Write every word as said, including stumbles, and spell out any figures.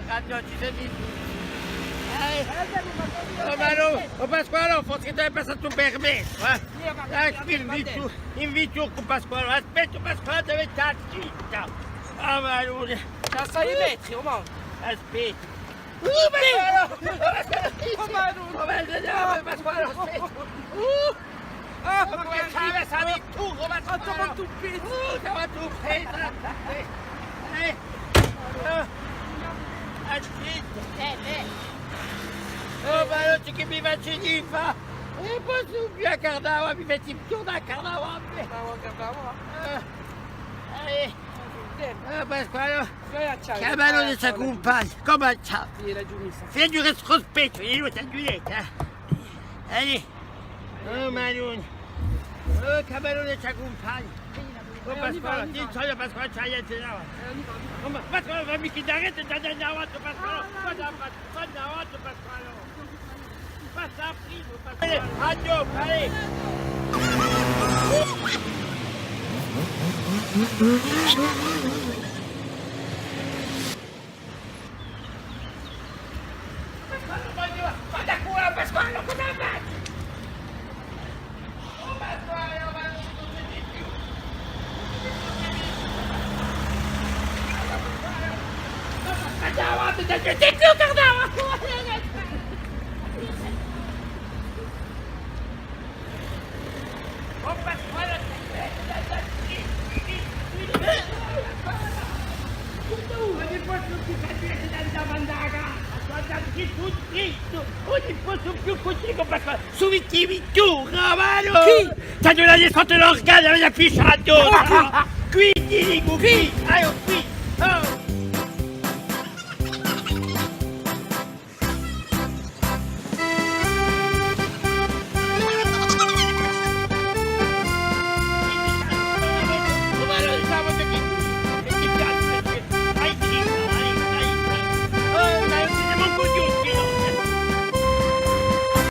Cacchju, ci semu tutti. Eh. Oh, ma nò, o Pasqualò, forse chì t'hai passatu un permessu, eh? Dai, in vittura, in vittura cù Pasqualò, aspetta, Pasqualò, deve stà zittu. Oh, ma nò. Ci stai metti, o mo? Aspetta. Oh, Pasqualò! Oh, ma nò. Oh, ma nò, Pasqualò, aspetta. Ah, ma chì ci avessi a vittura, ma... Ah, t'hà fattu un pezzu! Uh, t'hà fattu un pezzu! Eh, eh, ah, aspetta, eh, eh. Oh, ma nò, ciò chì mi faci dì fà! Ùn possu più à Carnava, mi metti più da Carnava à mè! Ma guarda, Carnava. Eh, eh, Pasqualò, chjamanu i to cumpagni, cumu ci hè? Fai un rispettu, eiu t'aghju dettu, eh! Allez! Oh, Madonna! Oh, chì bellu chì t'accumpagna! Oh, Pasqualò, dì, Pasqualò, ci hè ghjente davanti. Oh, ma Pasqualò, fammi chì t'arresti, t'aghju davanti, Pasqualò! Guarda, guarda, guarda, Pasqualò! Passa prima, Pasqualò! Allez, addiò, allez! Pasqualò, guarda, guarda, Pasqualò, cosa faci? Oh, Pasqualò, ma ùn ci sò più. Guarda, guarda, ùn ci sò più, guarda! Ùn possu più cusì, cusì, cusì, cusì, cusì. Chì? T'aghju da dì sottu l'organu, avete pisciatu! Quì, dicu, quì! Allora, quì!